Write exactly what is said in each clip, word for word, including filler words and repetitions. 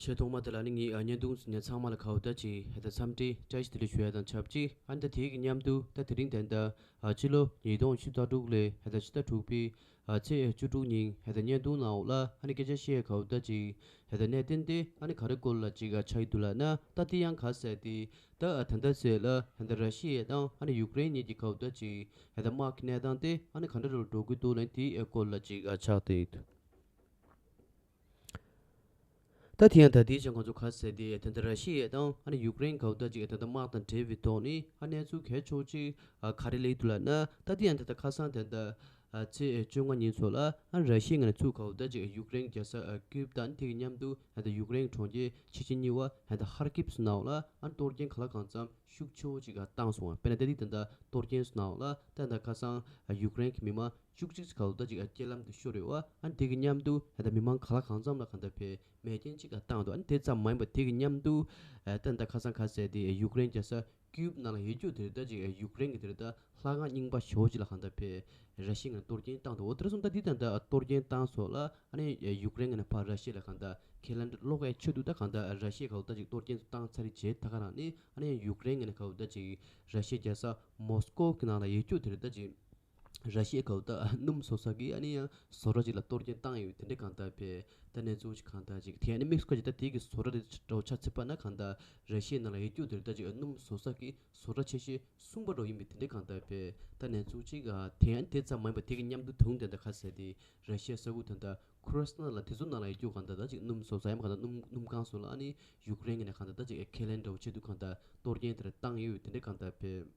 ཆེས་ཐོག་མ་དེ་ལ་ནི་ངས་ཨ་བརྙན་ཐུང་ཉན་ཚང་མ་ལ་གའུ་ད་ཅིག་ཧེ་ད་འཚམས་འདྲི་བཀྲ་ཤིས་བདེ་ལེགས་ཞུ་ཡ་དང་ཆབས་ཅིག་ཨ་ནི་ད་དེའི་གི་མཉམ་དུ་ད་དེ་རིང་དེ་འདྲ་ཨ་ཕྱི་ལོ་ཉིས་སྟོང་བཅུ་ཕྲག་དྲུག་ལོའི་ཧེ་ད་ཕྱི་ཟླ་དྲུག་པའི་ཨ་ཚེས་བཅུ་དྲུག་ཉིན་ཧེ་ད་བརྙན་ཐུང་ནང་འོག་ལ་ཨ་ནི་སྐད་ཆ་བཤད་ཡ་གའུ་ད་ཅིག་ཧེ་ད་གནད་དོན་དེ་ཨ་ནི་ག་རེ་སྐོར་ལ་ཅིག་ཨ་ཆགས་ཡི་འདུག་ལབ་ན། ད་དེ་ཡང་ག་ཟེར་དེ་ད་ཨ་ད་ལྟ་ཟེར་ལ་ཧེ་ད་ར་ཤི་ཡ་དང་ཨ་ནི་ཡུཀ་རེན་གཉིས་ཀྱི་གའུ་ད་ཅིག་ཧེ་ད་དམག་གི་གནས་སྟངས་དེ་ཨ་ནི་ག་འདྲ་རུ་འགྲོ་གི་འདུག་ལབ་དེའི་སྐོར་ལ་ཅིག་ཨ་ཆགས་བསྡད་ཡོད། ད་དེ་ཡང་ད་ལྟའི་ཆ་ང་ཚོ་ག་ཟེར་དེ་ད་ལྟ་ར་ཤི་ཡ་དང་ཨ་ནི་ཡུཀ་རེན་གའུ་ད་ཅིག་ད་ལྟ་དམག་དང་འབྲེལ་བའི་ཐོག་ནས་ཨ་གནས་ཚུལ་གལ་ཆེ་བོ་ཅིག་ཨ་ག་རེ་སླེབས་འདུག་ལབ་ན། ད་དེ་ཡང་ད་ལྟ་ཁ་སང་ད་ལྟ་ཨ་ཚེས་བཅོ་ལྔ་ཉིན་ཚོ་ལ་ཨ་ར་ཤི་ཡ་ངོས་ནས་ཚུར་གའུ་ད་ཅིག་ཡུཀ་རེན་རྒྱལ་ས་ཨ་ཀིབ་དང་དེ་གི་མཉམ་དུ་ད་ལྟ་ཡུཀ་རེན་གྲོང་ཁྱེར་ཆེ་ཆུང་གཉིས་པ་ད་ལྟ་ཧར་ཀིབ་སུ་ནང་ལ་ཨ་གཏོར་སྐྱོན་གང་ལ་གང་འཚམ་ཤུགས་ཆེ་བོ་ཅིག་བཏང་སོང་བ། དཔེར་ན་ད་ལྟའི་ད་ལྟ་གཏོར་སྐྱོན་སུ་ནང་ལ་ད་ལྟ་ཁ་སང་ཡུཀ་རེན་གྱི་མི་མང་བཅུ་གཅིག་ཙམ་ག་ལོ་ད་ཅིག་རྐྱེན་ལམ་དུ་ཤོར་ཡོད་པ། ཨ་དེ་གི་མཉམ་དུ་ད་ལྟ་མི་མང་གང་ལ་གང་འཚམ་ལ་གང་ལྟར་བས་རྨས་སྐྱོན་ཅིག་བཏང་འདུག་ཨ་དེ་ཙམ་མ་ཡིན་པ་དེ་གི་མཉམ་དུ་ཨ་ད་ལྟ་ཁ་སང་ག་ཟེར་དེ་ཡུཀ་རེན་རྒྱལ་ས་ཀིབ་ནང་ལ་ཡོད་རྒྱུ་དེ་རེད། ད་ཅིག་ཡུཀ་རེན་གྱི་དེ་རེད་ད་ལྷ་ཁང་རྙིང་པ་ཞེ་པོ་ཅིག་ལ་གང་ལྟར་བས་ར་ཤི་ཡ་ངོས་ནས་གཏོར་སྐྱོན་བཏང་འདུག་འོ་དེ་འདྲ་སོང་ད་འདི་ད་ལྟ་གཏོར་སྐྱོན་བཏང་སོང་ལ་ཨ་ནི་ཡུཀ་རེན་ངོས་ནས་ཕར་ར་ཤི་ཡ་ལ་གང་ལྟར་ཁས་ལེན་སློག་ཡ་ཆེད་དུ་ད་གང་ལྟར་ར་ཤི་ཡ་ག་ལོ་ད་ཅིག་གཏོར་སྐྱོན་བཏང་ཚར་རེད་བྱས། ད་ག་རང་ནི་ཨ་ནི་ཡུཀ་རེན་ངོས་ནས་ག་ལོ་ད་ཅིག་ར་ཤི་ཡ་རྒྱལ་ས་མོ་སི་ཀོ་གི་ནང་ལ་ཡོད་རྒྱུ་དེ་རེད། ད་ཅིག་ར་ཤི་ཡའི་ག་ལོ་ད་སྣུམ་བཟོ་ས་གི་ཨ་ནི་ཡང་བཟོ་གྲྭ་ཅིག་ལ་གཏོར་སྐྱོན་བཏང་ཡོད་དེ་འདྲའི་གང་ལྟར་བས་ད་གནས་ཚུལ་ཅིག་གང་ལྟར་ཅིག་དེ་ཨ་ནི་དམིགས་སུ་བཀར་ཅིག་ད་དེ་གི་བཟོ་གྲྭ་དེ་འདྲ་བོ་ཆ་ཚིག་པ་ན་གང་ལྟར་ར་ཤི་ཡའི་ནང་ལ་ཡོད་རྒྱུ་དེ་རེད། ད་ཅིག་སྣུམ་བཟོ་ས་གི་བཟོ་གྲྭ་ཆེ་ཤོས་གསུམ་པ་འདྲ་བོ་ཡིན་པའི་དེ་འདྲའི་གང་ལྟར་བས་ད་གནས་ཚུལ་ཅིག་དེ་ཨ་ནི་དེ་ཙམ་མ་ཡིན་པ་དེ་གི་མཉམ་དུ་དུང་དེ་འདྲ་ག་ཟེར་དེ་ར་ཤི་ཡ་ས་ཁུལ་དེ་འདྲ་ཁུ་ར་སི་ནོ་ལ་དེ་ཚོ་ནང་ལ་ཡོད་རྒྱུ་གང་ལྟར་ད་ཅིག་སྣུམ་བཟོ་ས་ཡང་མ་གང་ལྟར་སྣུམ་སྣུམ་ཁང་སོགས་ལ་ཨ་ནི་ཡུཀ་རེན་གི་ནས་གང་ལྟར་ད་ཅིག་ཁས་ལེན་འདྲ་བོ་བྱེད་དུས་གང་ལྟར་གཏོར་སྐྱོན་དེ་འདྲ་བཏང་ཡོད་དེ་འདྲའི་གང་ལྟར་བས།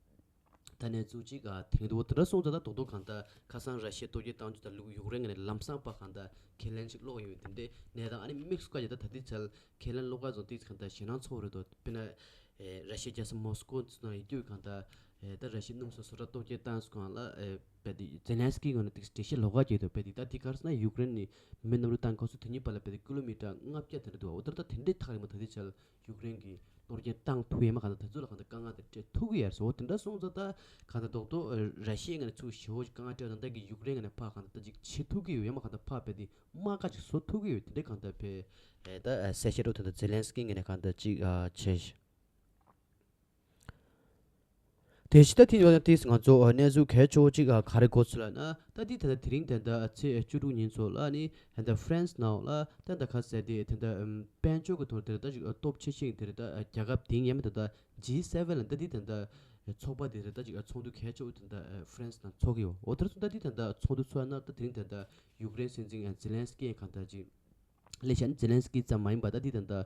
ད་གནས་ཚུལ་ཅིག་ཨ་དེང་དུ་འོ་དེ་འདྲ་སོང་ཙང་ད་རྡོག་རྡོག་གང་ལྟར་ཁ་སང་ར་ཤི་ཡ་གཏོར་སྐྱོན་བཏང་རྒྱུ་དང་ལུག་ཡུཀ་རེན་གི་ནས་ལམ་སང་པ་གང་ལྟར་ཁས་ལེན་ཅིག་སློག་ཡོད་དེ་འདྲའི་གནས་སྟངས་ཨ་ནི་དམིགས་སུ་བཀར་ཡོད། ད་ད་ལྟའི་ཆར་ཁས་ལེན་སློག་ག་ཙང་ཏིག་གང་ལྟར་ཞེད་སྣང་ཚ་བོ་རེད་འདུག་དཔེར་ན་ཨེ་ར་ཤི་ཡའི་རྒྱལ་ས་མོ་སི་ཀོ་ཚོ་ནང་ཡོད་རྒྱུ་གང་ལྟར་ཨེ་ད་ར་ཤི་ཡའི་སྣུམ་བཟོ་བཟོ་གྲྭ་གཏོར་སྐྱོན་བཏང་སོང་གང་ལ་ཨེ་བས་དེ་ཛེ་ལན་སི་ཀི་ངོས་ནས་ཏིག་འགྲེལ་བཤད་ལོགས་ཀ་བྱས་འདུག་བས་དེ་ད་དེ་ག་རེ་ཟེར་ན་ཡུཀ་རེན་ནས་མི་རྣམས་རུ་བཏང་སྐབས་སུ་དེ་གཉིས་བར་ལ་བས་དེ་ཀི་ལོ་མི་ཊར་ལྔ་བརྒྱ་དེ་འདྲ་འདུག་འོ་ད་ད་དེ་འདྲའི་ཐག་རིང་མོ་ད་ལྟའི་ཆར་ཡུཀ་རེན་གྱི་གཏོར་སྐྱོན་བཏང་ཐུབ་ཡས་མ་གང་ལྟར་དེ་ཚོ་ལ་གང་ལྟར་དཀའ་ངལ་དེ་འཕྲད་ཐུབ་ཀྱི་ཡོད་རེད་ཟེར། འོ་དེ་འདྲ་སོང་ཙང་ད་གང་ལྟར་རྡོག་རྡོག་ར་ཤི་ཡའི་ངོས་ནས་ཚུར་ཞེ་པོ་ཅིག་དཀའ་ངལ་འཕྲད་ད་ལྟ་གི་ཡུཀ་རེན་ངོས་ནས་ཕར་གང་ལྟར་ད་ཅིག་བྱེད་ཐུབ་ཀྱི་ཡོད་ཡོད་མ་གང་ལྟར་ཕར་བས་དེ་དམག་སྒར་ཅིག་བཟོ་ཐུབ་ཀྱི་ཡོད་དེ་འདྲའི་གང་ལྟར་བས་ད་གསལ་བཤད་འགྲོ་ད་ལྟ་ཛེ་ལན་སི་ཀི་ངོས་ནས་གང་ལྟར་ཅིག་བྱས། དེ་བཞིན་ད་དེ་ཡོད་ན་ཏིས་ང་ཚོ་གནས་ཚུལ་གལ་ཆེ་བོ་གཅིག་ག་རེ་གོ་ཚུལ་ལ་ན་ད་དེ་ད་ལྟ་དེ་རིང་ད་ལྟ་ཚེས་བཅུ་དྲུག་ཉིན་ཚོ་ལ་ནི་ད་ལྟ་ཧྥ་རན་སི་ནང་ལ་ད་ལྟ་ག་ཟེར་དེ་ད་ལྟ་དཔལ་འབྱོར་གྱི་ཐོག་དེ་ད་ཅིག་སྟོབས་ཆེ་ཤོས་དེ་ད་རྒྱལ་ཁབ་དེང་ཡན་མེད་ད་ལྟ་ཇི་སེ་ཝེན་ལ་ད་དེ་ད་ལྟ་ཚོགས་པ་དེ་ད་ཅིག་ཚོགས་འདུ་གལ་ཆེ་བོ་དེ་ད་ཧྥ་རན་སི་ནང་ཚོགས་ཀྱི་ཡོད། འོ་དེར་སོང་ད་དེ་ད་ལྟ་ཚོགས་འདུ་ཚོགས་ན་ད་དེ་རིང་ད་ལྟ་ཡུཀ་རེན་སྲིད་འཛིན་ཛེ་ལན་སི་ཀི་གང་ལྟར་ཅིག་ལས་བྱ་ནི་ཛེ་ལན་སི་ཀི་ཙམ་མ་ཡིན་པ་ད་འདི་ད་ལྟ་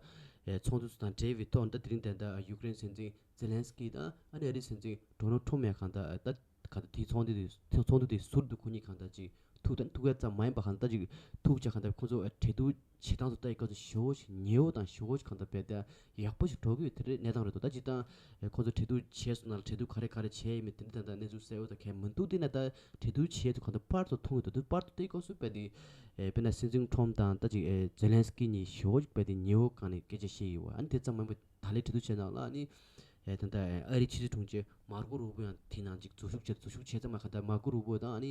ཚོགས་འདུ་ཚོ་དང་འབྲེལ་བའི་ཐོག་ད་དེ་རིང་ད་ལྟ་ཡུཀ་རེན་སྲིད་འཛིན་ཛེ་ལན་སི་ཀི་དང་ཨ་ནི་ཨ་རིའི་སྲིད་འཛིན་ཌོ་ནལ་ཁྲོམ་ཡང་གང་ལྟར་ད་གང་ལྟར་དེའི་ཚོགས་འདུ་དེ་ཚོགས་འདུ་དེ་ཟུར་དུ་ཁོ་གཉིས་གང་ལྟར་ཅིག་ཐུག་ད་ཐུག་ཡ་ཙམ་མ་ཡིན་པ་གང་ལྟར་ཅིག་ཐུག་བྱ་གང་ལྟར་ཁོ་ཚོ་གྲོས་བསྡུར་བྱེད་སྟངས་སུ་ལྟ་ཡི་སྐབས་སུ་ཞེ་པོ་ཞིག་ཉེ་བོ་དང་ཞེ་པོ་ཞིག་གང་ལྟར་བས་ད་ཡག་པོ་ཞིག་འགྲོ་གི་ཡོད་དེ་རེད། གནས་སྟངས་རེད་འདུག་ད་སྤྱིར་བཏང་ཁོ་ཚོ་གྲོས་བསྡུར་བྱས་སོང་ན་གྲོས་བསྡུར་ག་རེ་ག་རེ་བྱས་ཡིན་མིན་དེ་འདྲ་ད་ལྟ་གནས་ཚུལ་གསལ་བོ་ད་གས་མི་འདུག་དེ་ན་ད་གྲོས་བསྡུར་བྱས་ཚུལ་གང་ལྟར་པར་དུ་མཐོང་གི་འདུག་དུས་པར་དུ་བལྟས་སྐབས་སུ་བས་དེ་དཔེར་ན་སྲིད་འཛིན་ཁྲོམ་དང་ད་ཅིག་ཛེ་ལན་སི་ཀི་གཉིས་ཞེ་པོ་ཞིག་བས་དེ་ཉེ་བོ་གང་ནས་སྐད་ཆ་བཤད་ཡོད་པ་ཨ་ནི་དེ་ཙམ་མ་ཡིན་པ་ད་ལས་གྲོས་བསྡུར་བྱས་ནང་ལ་ཨ་ནི་ད་ལྟ་ཨ་རིའི་ཕྱི་སྲིད་དྲུང་ཆེ་མར་ཀོ་རུ་པོ་ཡང་དེ་ནང་ཅིག་འཛུལ་ཞུགས་བྱས་འཛུལ་ཞུགས་བྱས་ཙམ་མ་གང་ལྟར་མར་ཀོ་རུ་པོ་དང་ཨ་ནི་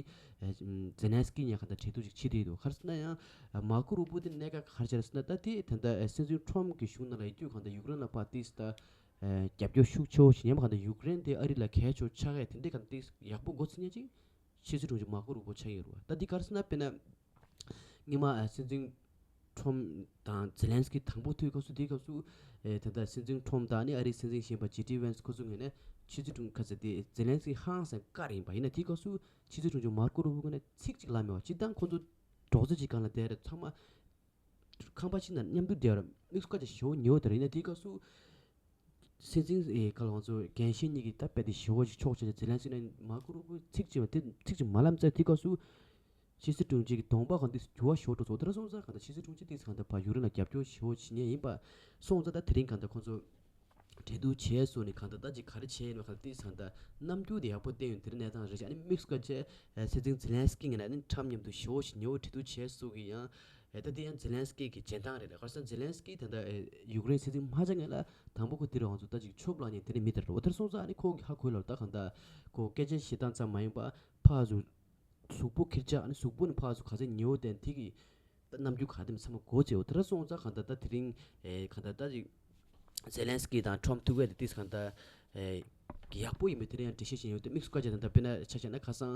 ཛེ་ལན་སི་ཀི་གཉིས་ཡང་གང་ལྟར་གྲོས་བསྡུར་ཅིག་བྱེད་བསྡད་འདུག་ག་རེ་ཟེར་ན་ཡང་མར་ཀོ་རུ་པོ་དེ་གནད་འགག་ག་རེ་ཆགས་རེད་ཟེར་ན་ད་དེ་ད་ལྟ་སྲིད་འཛིན་ཁྲོམ་གྱི་གཞུང་ནང་ལ་ཡོད་དུས་གང་ལྟར་ཡུཀ་རེན་ལ་ཕར་ཏིས་ད་རྒྱབ་སྐྱོར་ཤུགས་ཆེ་བོ་ཞིག་ཉན་པ་གང་ལྟར་ཡུཀ་རེན་དེ་ཨ་རི་ལ་གལ་ཆེ་བོ་ཆགས་ཡས་དེ་འདྲའི་གང་ལྟར་ཡག་པོ་འགོ་ཚུགས་མཁན་ཅིག་ཕྱི་སྲིད་དྲུང་ཆེ་མར་ཀོ་རུ་པོ་ཆགས་ཡོད་རེད་བ། ད་འདི་ག་རེ་ཟེར་ན་དཔེར་ན་སྔོན་མ་ཨ་སྲིད་འཛིན་ཁྲོམ་དང་ཛེ་ལན་སི་ཀི་དང་པོ་ཐུག་སྐབས་སུ་དེའི་སྐབས་སུ་ཨེ་ད་ལྟ་སྲིད་འཛིན་ཁྲོམ་དང་ནི་ཨ་རིའི་སྲིད་འཛིན་གཞན་པ་ཇེ་ཌི་ཝན་སི་ཁོ་ཚོ་ངོས་ནས་ཕྱི་སྲིད་དྲུང་ཁ་ཟེར་དེ་ཛེ་ལན་སི་ཀི་ཧང་སང་བཀར་ཡིན་པ་ཡིན་ན་དེའི་སྐབས་སུ་ཕྱི་སྲིད་དྲུང་ཆེ་མར་ཀོ་རུ་པོ་ངོས་ནས་ཚིག་གཅིག་ལབ་མེད་པ་སྤྱིར་བཏང་ཁོ་ཚོ་གྲོགས་ཚོ་གཅིག་སྒང་ལ་བསྡད་རེད། ཚང་མ་ཁང་པ་གཅིག་ནང་མཉམ་དུ་བསྡད་རེད། དམིགས་སུ་བཀར་ཅིག་ཞེ་པོ་ཉེ་བོ་དེ་རེད། ཡིན་ན་དེའི་སྐབས་སུ་སྲིད་འཛིན་ཨེ་ག་ལ་ང་ཚོ་རྒན་གཞོན་གཉིས་ཀྱིས་ད་རྦད་དེ་ཞེ་པོ་ཅིག་ཕྱོགས་ཆེ་ཆེ་ཛེ་ལན་སི་ཀི་ནས་མར་ཀོ་རུ་པོ་ཚིག་གཅིག་བ་དེ་ཚིག་གཅིག་མ་ལབ་ཙང་དེའི་སྐབས་སུ་ཕྱི་སྲིད་དྲུང་ཆེ་གི་གདོང་པ་གང་དེ་འགྱུར་བ་ཞེ་པོ་འགྲོ་སོང་། དེ་འདྲ་སོང་ཙང་གང་ལྟར་ཕྱི་སྲིད་དྲུང་ཆེ་དེ་གང་ལྟར་ཕར་ཡུཀ་རེན་ལ་རྒྱབ་སྐྱོར་ཞེ་པོ་བྱེད་མཁན་ཡིན་པ་སོང་ཙང་ད་དེ་རིང་གང་ལྟར་ཁོང་ཚོ་གྲོས་བསྡུར་བྱས་སོང་ནས་གང་ལྟར་ད་ཅིག་ག་རེ་བྱས་ཡིན་པ་གང་ལྟར་དེ་གང་ལྟར་རྣམ་འགྱུར་དེ་ཡག་པོ་བསྟན་ཡོད། དེ་རིང་གནས་སྟངས་རེད་ཤག་ཨ་ནི་དམིགས་སུ་བཀར་བྱས་ཨ་སྲིད་འཛིན་ཛེ་ལན་སི་ཀི་ངོས་ནས་ཨ་ནི་ཁྲམ་མཉམ་དུ་ཞེ་པོ་ཞིག་ཉེ་བོ་གྲོས་བསྡུར་བྱས་སོང་གི་ཡང་ཨེ་ད་དེ་ཡང་ཛེ་ལན་སི་ཀི་གི་འཇོན་ཐང་རེད་ལ། ག་རེ་ཟེར་ན་ཛེ་ལན་སི་ཀི་ད་ལྟ་ཨེ་ཡུཀ་རེན་སྲིད་འཛིན་མ་ཆགས་སྔོན་ལ་དང་པོ་ཁོ་དེ་རུ་ང་ཚོ་ད་ཅིག་ཆོབ་ལངས་མཁན་དེ་འདྲ་མི་དེ་རེད། འོ་དེར་སོང་ཙང་ཨ་ནི་ཁོ་གི་ཧ་གོ་ལ་ད་གང་ལྟར་ཁོ་སྐད་ཆ་བཤད་སྟངས་ཙམ་མ་ཡིན་པ་ཕར་ཚུར་གཟུགས་པོ་ཁྱེར་ཆ་ཨ་ནི་གཟུགས་པོ་ནི་ཕར་ཚུར་ག་ཚོད་ཉེ་བོ་བསྟན་དེ་གི་ད་ རྣམ་འགྱུར་ག་དེ་མི་ཚང་མ་གོ་བྱེད་འོ་དེ་འདྲ་སོང་ཙང་གང་ལྟར་ད་དེ་རིང་ཨེ་གང་ལྟར་ད་ཅིག་ཛེ་ལན་སི་ཀི་དང་ཁྲོམ་ཐུག་པའི་དེ་ཏིས་གང་ལྟར་ཨེ་ཡག་པོ་ཡིན་པའི་དེ་རིང་ཡང་འགྲེལ་བཤད་བྱས་ཡོད་དེ་དམིགས་སུ་བཀར་བྱས་ད་ལྟ་དཔེར་ན་ཆ་བཞག་ན་ཁ་སང་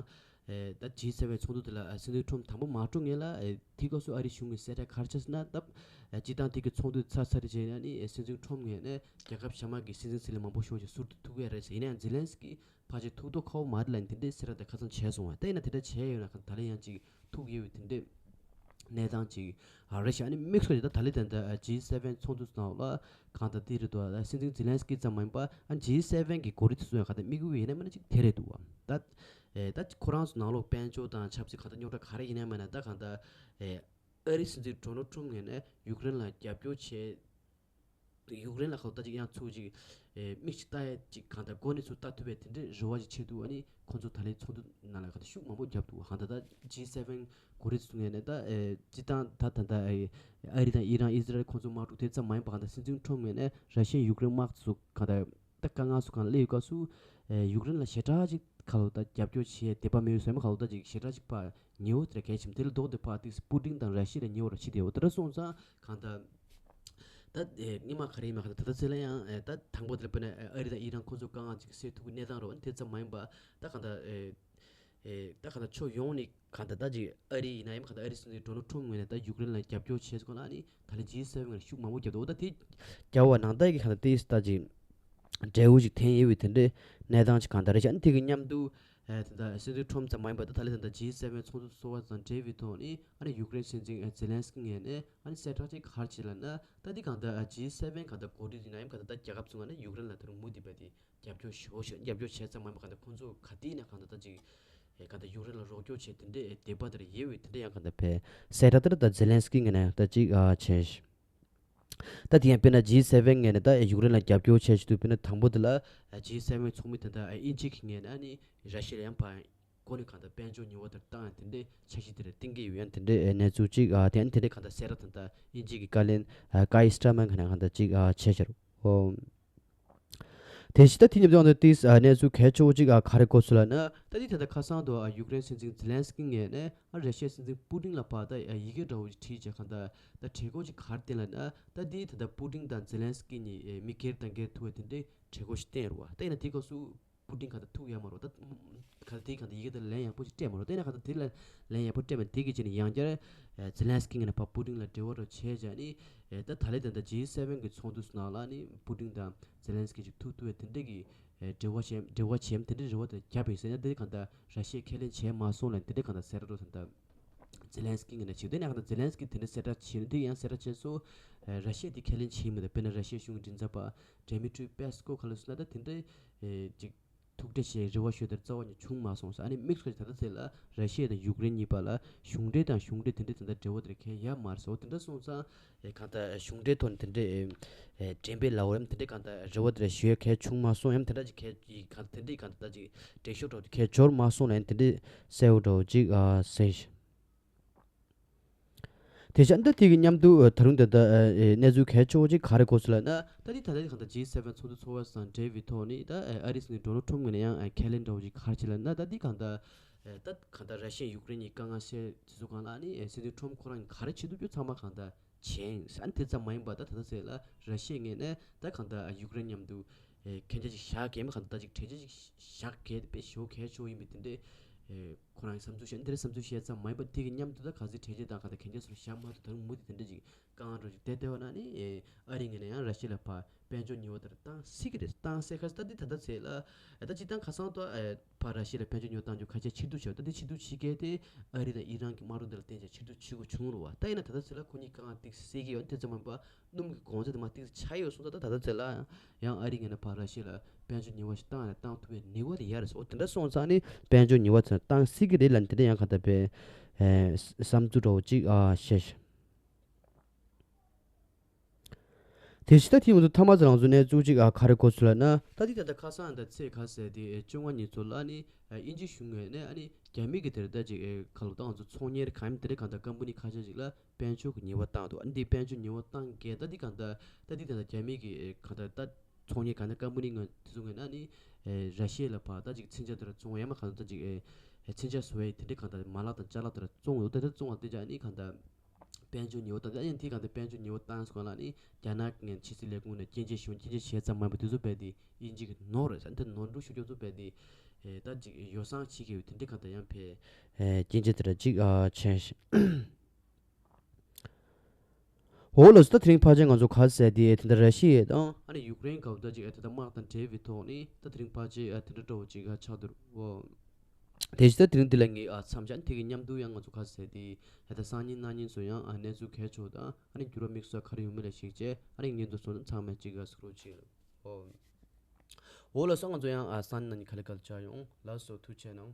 ཨེ་ད་ཇི་སེ་ཝེན་ཚོགས་འདུ་དེ་ལ་ཨེ་སྲིད་འཛིན་ཁྲོམ་དང་པོ་མ་འགྲོ་ངེས་ལ་ཨེ་དེའི་སྐབས་སུ་ཨ་རིའི་གཞུང་གི་གསལ་བསྒྲགས་ག་རེ་བྱས་ཟེར་ན་ད་ཨེ་སྤྱི་བཏང་དེ་གི་ཚོགས་འདུ་ཚར་ཚར་རེ་བྱས་ན་ནི་ཨེ་སྲིད་འཛིན་ཁྲོམ་ངོས་ནས་རྒྱལ་ཁབ་གཞན་མ་གི་སྲིད་འཛིན་ཟི་ལིང་མང་པོ་ཤོག་ཅིག་ཟུར་དུ་ཐུག་ཡས་རེད་ཟེར། ཡིན་ན་ཡང་ཛེ་ལན་སི་ཀི་ཕལ་ཆེར་ཐུག་མདོག་ཁ་པོ་མ་རེད་ལབ་ནས་དེ་འདྲའི་གསལ་བསྒྲགས་དེ་ཁ་སང་བྱས་སོང་བ། ད་ཡིན་ན་དེ་འདྲ་བྱས་ཡོད་ན་གང་ད་ལན་ཡང་ཅིག་ཐུག་ཡོད་པའི་དེ་འདྲའི་གནས་སྟངས་ཅིག་ཨ་རེད་ཤག་ཨ་ནི་དམིགས་སུ་བཀར་ད་ད་ལན་ད་ལྟ་ཇི་སེ་ཝེན་ཚོགས་འདུ་ནང་ལ་གང་ད་དེ་རེད་འདུག་ད་སྲིད་འཛིན་ཛེ་ལན་སི་ཀི་ཙམ་མ་ཡིན་པ་ཨ་ཇི་སེ་ཝེན་གི་འགོ་ཁྲིད་ཚོ་ཡང་གང་ད་དམིགས་ཡུལ་ཡིན་ན་མིན་ན་ཅིག་དེ་རེད་འདུག་བ། ད་ཨེ་ད་ཁོ་རང་ཚོ་ནང་ལོགས་དཔལ་འབྱོར་དང་ཆབ་སྲིད་གང་ད་རྙོག་དྲ་ག་རེ་ཡིན་ན་མིན་ན་ད་གང་ད་ཨེ་ཨ་རིའི་སྲིད་འཛིན་ཌོ་ནལ་ཁྲོམ་ངོས་ནས་ཡུཀ་རེན་ལ་རྒྱབ་སྐྱོར་བྱས། ཡུཀ་རེན་ལ་ཁ་ལོ་ད་ཅིག་ཡང་ཚུར་ཅིག་ཨེ་མིག་ཅིག་ལྟ་ཡ་ཅིག་གང་ལྟར་གོ་གནས་ཚུར་ལྟ་ཐུབ་པའི་དེ་འདྲའི་རེ་བ་ཅིག་ཆེད་དུ་ཨ་ནི་ཁོང་ཚོ་ད་ལན་ཚོགས་འདུ་ནང་ལ་གང་ལྟར་ཤུགས་མང་པོ་བརྒྱབ་འདུག་གང་ལྟར་ད་ཇི་སེ་ཝེན་འགོ་ཁྲིད་ཚོ་ངོས་ནས་ད་ཨེ་སྤྱི་བཏང་ད་ད་ལྟ་ཨེ་ཨ་རི་དང་ཨི་རན་ཨི་ཟི་རལ་ཁོང་ཚོ་དམག་འཁྲུག་དེ་ཙམ་མ་ཡིན་པ་གང་ལྟར་སྲིད་འཛིན་ཁྲོམ་ངོས་ནས་ར་ཤི་ཡ་ཡུཀ་རེན་དམག་ཚོ་གང་ལྟར་ད་དཀའ་ངལ་ཚོ་གང་སླེབས་ཡོད་སྐབས་སུ་ཨེ་ཡུཀ་རེན་ལ་ཞེ་དྲག་ཅིག་ཁ་ལོ་ད་རྒྱབ་སྐྱོར་བྱེད་དད་པ་མེད་ཟེར་མ་ཁ་ལོ་ད་ཅིག་ཞེ་དྲག་ཅིག་ཕར་ཉེ་བོ་དེ་གལ་ཆེན་དེ་ལ་ལྡོག་སྟེ་ཕར་ཏིག་སི་པུ་ཏིན་དང་ར་ཤི་ཡ་ལ་ཉེ་བོ་ར་ཕྱི་དེ་འོ་དེ་འདྲ་སོང་ཙང་གང་ལྟར། ད་ཨེ་སྔོན་མ་ག་རེ་ཡིན་མ་ག་ད་ད་ལྟ་ཚེ་ལ་ཡང་ཨེ་ད་དང་པོ་དེ་ལ་དཔེར་ན་ཨ་རི་དང་ཨི་རན་ཁོང་ཚོ་དཀའ་ངལ་ཅིག་སེལ་ཐུབ་ཀྱི་གནས་སྟངས་རེད་བ། དེ་ཙམ་མ་ཡིན་པ་ད་གང་ལྟར་ཨེ་ཨེ་ད་གང་ལྟར་ཕྱོགས་ཡོངས་ནས་གང་ལྟར་ད་ཅིག་ཨ་རི་ཡིན་ན་ཡང་གང་ལྟར་ཨ་རི་སྲིད་འཛིན་ཌོ་ནལ་ཁྲོམ་ངོས་ནས་ད་ཡུཀ་རེན་ལ་རྒྱབ་སྐྱོར་བྱས་སོང་ན་ནི་ད་ལན་ཇི་སེ་ཝེན་ལ་ཤུགས་མང་པོ་བརྒྱབ་འདུག་འོ་ད་དེ་རྒྱབ་པ་ནང་ལྟར་གྱི་གང་ལྟར་དེ་ད་ཅིག་འབྲས་བུ་ཅིག་ཐོན་ཡོད་པའི་དེ་འདྲའི་གནས་སྟངས་ཅིག་གང་ལྟར་རེད་ཤག་ཨ་ནི་དེ་གི་མཉམ་དུ་ཨེ་ད་ལྟ་སྲིད་འཛིན་ཁྲོམ་ཙམ་མ་ཡིན་པར་ད་ད་ལན་ད་ལྟ་ཇི་སེ་ཝེན་ཚོགས་འདུ་ཚོགས་པ་དང་འབྲེལ་བའི་ཐོག་ནས་ཨ་ནི་ཡུཀ་རེན་སྲིད་འཛིན་ཨེ་ཛེ་ལན་སི་ཀི་ངོས་ནས་ཨ་ནི་གསལ་བསྒྲགས་ཅིག་ག་རེ་བྱས་ལབ་ན། ད་འདི་གང་ལྟར་ཨ་ཇི་སེ་ཝེན་གང་ལྟར་འགོ་ཁྲིད་ཡིན་ན་ཡང་གང་ལྟར་ད་རྒྱལ་ཁབ་ཚོ་ང་ནི་ཡུཀ་རེན་ལ་ད་རུང་མུ་མཐུད་པ་དེ་རྒྱབ་སྐྱོར་ཞུ་ཞུ་རྒྱབ་སྐྱོར་བྱས་ཙམ་མ་ཡིན་པར་གང་ལྟར་ཁོང་ཚོ་ག་དུས་ནས་གང་ལྟར་ད་ཅིག་ཨེ་གང་ལྟར་ཡུཀ་རེན་ལ་རོགས་སྐྱོར་བྱས་དེ་འདྲའི་ཨེ་དད་པ་དེ་འདྲ་ཡོད་པའི་དེ་འདྲ་ཡང་གང་ལྟར་ཕེ་གསལ་བསྒྲགས་དེ་འདྲ་ད་ཛེ་ལན་སི་ཀི་ངོས་ནས་ད་ཅིག་ཨ་བྱས། ད་དེ་ཡང་དཔེར་ན་ཇི་སེ་ཝེན་ངོས་ནས་ད་ཡུཀ་རེན་ལ་རྒྱབ་སྐྱོར་བྱས་བྱེད་དུས་དཔེར་ན་དང་པོ་དེ་ལ་ཇི་སེ་ཝེན་ཚོགས་མི་དེ་འདྲ་ཨེ་དབྱིན་ཇི་གི་ངོས་ནས་ཨ་ནི་ར་ཤི་ཡ་ལ་ཡང་ཕར་གོ་ནས་གང་ལྟར་དཔལ་འབྱོར་ཉེས་པ་དེར་བཏང་ཡང་དེ་འདྲའི་འཆར་གཞི་དེ་རེད་བཏིང་གི་ཡོད་ཡང་དེ་འདྲའི་གནས་ཚུལ་ཅིག་ཨ་དེ་ཡང་དེ་འདྲའི་གང་ལྟར་གསལ་བསྒྲགས་དང་ད་དབྱིན་ཇི་གི་བཀའ་བློན་ཨ་ཀའི་སི་ཊར་མན་གང་ལྟར་གང་ལྟར་ཅིག་ཨ་བྱས་བཞག་ཨོ། དེ་བཞིན་ད་དེ་ཉིན་དུ་ཨ་ནི་ཏིས་ཨ་གནས་ཚུལ་གལ་ཆེ་བོ་ཅིག་ཨ་ག་རེ་གོ་སོང་ལབ་ན་ད་དེ་ད་ལྟ་ཁ་སང་དུ་ཨ་ཡུཀ་རེན་སྲིད་འཛིན་ཛེ་ལན་སི་ཀི་ངོས་ནས་ཨ་ར་ཤི་ཡའི་སྲིད་འཛིན་པུ་ཏིན་ལ་ཕར་ད་ཨ་ཡི་གེ་འདྲ་བོ་ཅིག་བྲིས་བྱས་གང་ལྟར་ད་གྲོས་འགོ་ཅིག་ག་རེ་བཏོན་ལབ་ན་ད་དེ་ད་ལྟ་པུ་ཏིན་དང་ཛེ་ལན་སི་ཀི་གཉིས་ཨེ་མི་སྒེར་དང་སྒེར་ཐུག་པ་དེ་འདྲའི་གྲོས་འགོ་ཞིག་བཏོན་རེད་བ། ད་ཡིན་ན་དེའི་སྐབས་སུ་པུ་ཏིན་ག་ད་ཐུག་ཡ་མ་རེད་ད། ག་ད་དེ་ག་ད་ཡི་གེ་ད་ལན་ཡག་པོ་ཞིག་སྤྲད་མ་རེད། ད་ཡིན་ན་ག་ད་དེ་ལ་ལན་ཡག་པོ་སྤྲད་མ་དེ་གི་རྗེས་ནས་ཡང་བསྐྱར་ཨེ་ཛེ་ལན་སི་ཀི་ངོས་ནས་ཕར་པུ་ཏིན་ལ་འབྲེལ་བ་རོགས་བྱས་བྱས་ནི་ཨེ་ད་ད་ལན་ད་ད་ཇི་སེ་ཝེན་གི་ཚོགས་འདུ་ནང་ལ་ནི་པུ་ཏིན་དང་ཛེ་ལན་སི་ཀི་ཅིག་ཐུག་ཐུབ་པའི་དེ་འདྲས་ཀྱི་ཨེ་འབྲེལ་བ་བྱས་འབྲེལ་བ་བྱས་དེ་འདྲས་རེ་བ་དེ་བརྒྱབ་པ་ཡིན་ཟེར་ན་དེ་ག་ད་ར་ཤི་ཡས་ཁས་ལེན་བྱས་མ་སོང་ལབ་དེ་འདྲས་ག་ད་ཟེར་ར་རོགས་ད་ད་ཛེ་ལན་སི་ཀི་ངོས་ནས་བྱས་དེ་ནས་ག་ད་ཛེ་ལན་སི་ཀི་དེ་འདྲས་གསལ་བསྒྲགས་བྱས་ནས་དེ་ཡང་གསལ་བསྒྲགས་བྱས་སོང་། ཨེ་ར་ཤི་ཡས་དེ་ཁས་ལེན་བྱས་མི་འདུག་དཔེར་ན་ར་ཤི་ཡའི་གཞུང་གི་མགྲིན་ཚབ་པ་ཌེ་མི་ཏྲི་པེ་སི་ཀོ་ག་ལ་སོང་ན་ད་དེ་འདྲས་ཨེ་ཅིག་ཐུག་འཕྲད་བྱས་རེ་བ་ཞུས་དེར་རྩ་བ་ནས་བྱུང་མ་སོང་ཟེར། ཨ་ནི་དམིགས་སུ་བཀར་ད་ལྟ་ཚེ་ལ་ར་ཤི་ཡ་དང་ཡུཀ་རེན་གཉིས་བར་ལ་གཞུང་འབྲེལ་དང་གཞུང་འབྲེལ་དེ་འདྲའི་ད་ལྟ་འབྲེལ་བ་དེ་གལ་ཡ་མ་རེད་ཟེར། འོ་དེ་འདྲ་སོང་ཙང་ཨེ་གང་ལྟར་གཞུང་འབྲེལ་ཐོག་ནས་དེ་འདྲའི་ཨེ་འགྲེམས་སྤེལ་ལ་འོ་ཡམ་དེ་འདྲའི་གང་ལྟར་རེ་བ་དེ་འདྲ་ཞུ་ཡ་གལ་བྱུང་མ་སོང་ཡམ་དེ་འདྲ་ཅིག་གལ་གང་དེ་འདྲའི་གང་ལྟར་ཅིག་འགྲེལ་ཤོག་འདྲ་བོ་དེ་གལ་འབྱོར་མ་སོང་ལ་ཡང་དེ་འདྲའི་གསལ་བོ་འདྲ་བོ་ཅིག་ཨ་གསལ། དེ་བཞིན་ད་དེ་གི་མཉམ་དུ་ད་རུང་ད་ལྟ་གནས་ཚུལ་གལ་ཆེ་བོ་ཅིག་ག་རེ་གོ་སོང་ལབ་ན་ད་དེ་ད་ལྟ་གང་ལྟར་ཇི་སེ་ཝེན་ཚོགས་འདུ་ཚོགས་པ་དང་འབྲེལ་བའི་ཐོག་ནས་ད་ཨ་རིའི་སྲིད་འཛིན་ཌོ་ནལ་ཊམ་ངོས་ནས་ཡང་ཁས་ལེན་འདྲ་བོ་ཅིག་ག་རེ་བྱས་ལབ་ན་ད་དེ་གང་ལྟར་ད་གང་ལྟར་ར་ཤི་ཡ་ཡུཀ་རེན་གཉིས་དཀའ་ངལ་སེལ་དེ་ཚོ་སྒང་ལ་ནི་སྲིད་འཛིན་ཊམ་ཁོ་རང་གིས་ག་རེ་བྱེད་ཐུབ་རྒྱུ་ཚང་མ་གང་ལྟར་བྱས་ཡིན་ཟེར། ཨ་ནི་དེ་ཙམ་མ་ཡིན་པར་ད་ད་ལྟ་ཚེ་ལ་ར་ཤི་ཡའི་ངོས་ནས་ད་གང་ལྟར་ཡུཀ་རེན་མཉམ་དུ་ཨེ་གན་རྒྱ་ཅིག་བཞག་གལ་མི་གང་ལྟར་ཅིག་གྲོས་ཆོད་ཅིག་བཞག་གལ་དཔེ་ཞེ་པོ་གལ་ཆེ་བོ་ཡིན་པའི་དེ་འདྲའི་ཨེ་ཁོ་རང་གི་བསམ་ཚུལ་བཤད་འདི་འདྲའི་བསམ་ཚུལ་བཤད་ཙམ་མ་ཡིན་པར་དེ་གི་མཉམ་དུ་ད་ག་ཚོད་གྲོས་ཆོད་དང་གང་ལྟར་གན་རྒྱ་ཚུར་བཞག་མ་ཐུབ་ད་རུང་མུ་མཐུད་དེ་འདྲ་ཅིག་དཀའ་ངལ་འདྲ་ཅིག་བསྡད་བསྡད་པ་ན་ནི་ཨེ་ཨ་རིའི་ངོས་ནས་ཡང་ར་ཤི་ཡ་ལ་ཕར་དཔལ་འབྱོར་ཉེས་པ་དེ་བཏང་སྲིད་ཀྱི་རེད། བཏང་སྲིད་ཁ་ད་འདི་ད་ལྟ་ཚེ་ལ་ཨེ་ད་སྤྱིར་བཏང་ཁ་སང་ད་ཨེ་ཕར་ར་ཤི་ཡ་ལ་དཔལ་འབྱོར་ཉེས་པ་བཏང་རྒྱུ་ཁ་ཤས་ཕྱིར་བསྡུ་བྱས་པ་ད་འདི་ཕྱིར་བསྡུ་བྱེད་མཁན་དེ་ཨ་རི་དང་ཨི་རན་གྱི་དམག་འཁྲུག་འདི་ལ་བརྟེན་བྱས་ཕྱིར་བསྡུ་བྱེད་དགོས་བྱུང་རུང་བ་ད་ཡིན་ན་ད་ལྟ་ཚེ་ལ་ཁོ་གཉིས་དཀའ་ངལ་ཏིག་སེ་སེལ་གྱི་ཡོད་དེ་ཙམ་མིན་པ། སྣུམ་གྱི་གོང་ཚད་དེ་མར་ཏོག་ཙམ་ཆག་ཡོད་སོང་ཙང་ད་ད་ལྟ་ཚེ་ལ་ཡང་ཨ་རི་ངོས་ནས་ཕར་ར་ཤི་ཡ་ལ་དཔལ་འབྱོར་ཉེས་པ་ཞིག་བཏང་ཡང་བཏང་ཐུབ་པའི་ནུས་པ་དེ་ཡོད་རེད་ཟེར། འོ་དེ་འདྲ་སོང་ཙང་ནི་དཔལ་འབྱོར་ཉེས་པ་ཚོ་བཏང་སྲིད་ཀྱི་རེད་ལབ་དེ་འདྲ་ཡང་ག་ད་པའི་ཨེ་བསམ་ཚུལ་འདྲ་བོ་ཅིག་ཨ་བཤད་ཤག་དེ་བཞིན་ད་དེ་ང་ཚོ་ཐ་མ་ཚོ་རང་ཚོ་གནས་ཚུལ་ཅིག་ཨ་ག་རེ་གོ་སོང་ལབ་ན་ད་དེ་ད་ལྟ་ཁ་སང་ད་ཚེས་ག་ཟེར་དེ་བཅོ་ལྔ་ཉིན་ཚོ་ལ་ནི་དབྱིན་ཇི་གཞུང་ངོས་ནས་ཨ་ནི་རྒྱ་མི་གི་དེར་ད་ཅིག་ཨེ་ག་ལ་ད་ང་ཚོ་ཚོང་གཉེར་གང་ཡིན་དེ་འདྲ་གང་ད་ཀམ་པ་ནི་ཁ་ཤས་ཅིག་ལ། དཔལ་འབྱོར་གྱི་ཉེས་པ་བཏང་འདུག་ཨ་ནི་འདི་དཔལ་འབྱོར་ཉེས་པ་བཏང་མཁན་ད་འདི་གང་ལྟར་ད་འདི་གང་ལྟར་རྒྱ་མི་གི་གང་ལྟར་ད་ཚོང་གཉེར་གང་ལྟར་ཀམ་པ་ནི་ངོས་དེ་ཚོ་ངོས་ནས་ནི་ཨེ་ར་ཤི་ཡ་ལ་ཕར་ད་ཅིག་མཚོན་ཆ་དེ་འདྲ་བཙོང་ཡ་མ་གང་ལྟར་ད་ཅིག་ཨེ་མཚོན་ཆ་བཟོ་ཡ་དེ་འདྲ་གང་ལྟར་མ་ལག་དང་ཅ་ལག་དེ་འདྲ་བཙོང་འདུག་དེ་འདྲ་བཙོང་བ་དེ་ཅག་ནི་གང་ལྟར་ དཔལ་འབྱོར་ཉེས་པ་བཏང་། ཨ་ནི་དེའི་སྒང་དེ་དཔལ་འབྱོར་ཉེས་པ་བཏང་སོང་ལ་ནི་རྒྱ་ནག་གི་ཕྱི་སྲིད་ལས་ཁུངས་ནས་སྐྱོན་བརྗོད་ཞུ་སྐྱོན་བརྗོད་བྱས་ཙམ་མ་ཡིན་པ་དེ་ཚོ་རྦད་དེ་དབྱིན་ཇི་གི་ནོར་རེད་ཟེར། དེ་ནོར་འཁྲུལ་ཤོར་རྒྱུ་ཚོ་རྦད་དེ་ད་ཅིག་ཡོ་བསྲང་བྱེད་ཀྱི་ཡོད། དེ་འདྲའི་སྒང་དེ་ཡང་ཕེ་སྐྱོན་བརྗོད་དེ་འདྲ་ཅིག་བྱས་ཤིང་། འོ་ལགས་སོ། ད་དེ་རིང་ཕལ་ཆེར་ང་ཚོ་ག་ཟེར་དེ་དེ་འདྲ་ར་ཤི་ཡ་དང་ཨ་ནི་ཡུཀ་རེན་སྐབས་ད་ཅིག་ཨ་དེ་ད་དམག་དང་འབྲེལ་བའི་ཐོག་ནས་ད་དེ་རིང་ཕལ་ཆེར་ཨ་དེ་འདྲ་འདྲ་བོ་ཅིག་ཨ་ཆགས་འདུག་འོ། དེ་བཞིན་ད་དེ་རིང་འདི་ལ་ངས་ཨ་མཚམས་བཞག་དེ་གི་མཉམ་དུ་ཡང་ང་ཚོ་ག་ཟེར་དེ་ཨ་ད་སང་ཉིན་གནངས་ཉིན་ཚོ་ཡང་ཨ་གནས་ཚུལ་གལ་ཆེ་བ་དང་ཨ་ནི་འགྱུར་བ་དམིགས་བསལ་ག་རེ་ཡོད་མེད་ལ་གཞིགས་བྱས་ཨ་ནི་ངས་འདུག་སོང་ན་ཚང་མས་ཅིག་ཨ་གཟིགས་རོགས་བྱེད། འོ། འོ་ལགས་སོ། ང་ཚོ་ཡང་ཨ་སང་ཉིན་གནངས་ཉིན་ག་ལེ་ག་ལེ་མཇལ་ཡོང་། ལགས་སོ། ཐུགས་རྗེ་གནང་།